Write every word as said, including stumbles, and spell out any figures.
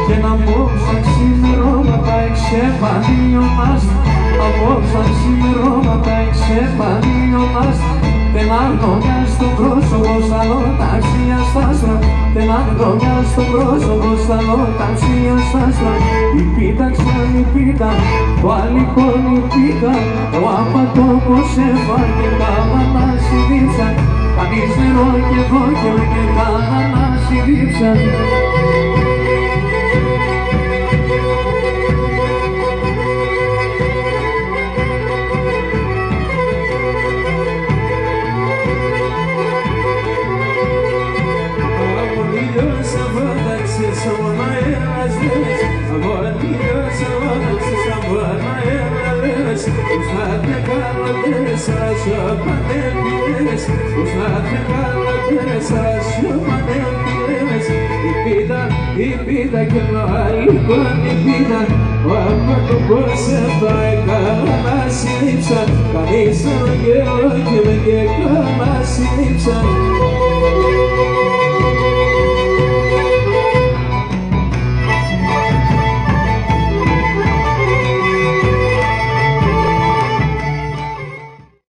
Κι έναν απόψαν ξημερώματα εξεπανίωνας, απόψαν ξημερώματα εξεπανίωνας, τ' έναν αρνό μιας το πρόσωπο σ' άλλο ταψία σ' άστρα, τ' έναν αρνό μιας το πρόσωπο σ' άλλο ταψία σ' άστρα. Η πίτα ξαν η πίτα, το άλικον η πίτα, το άπατο ποσέφα και κάμανα σ' η δίψαν, κανείς νερό και δόκιμα και κάμανα σ' η δίψαν. Η πίτα, η πίτα και το άλικον η πίτα, ο άπατο ποσέφα και κάμανα σ' η δίψαν, κανείς νερό και δόκιμα και κάμανα σ' η δίψαν.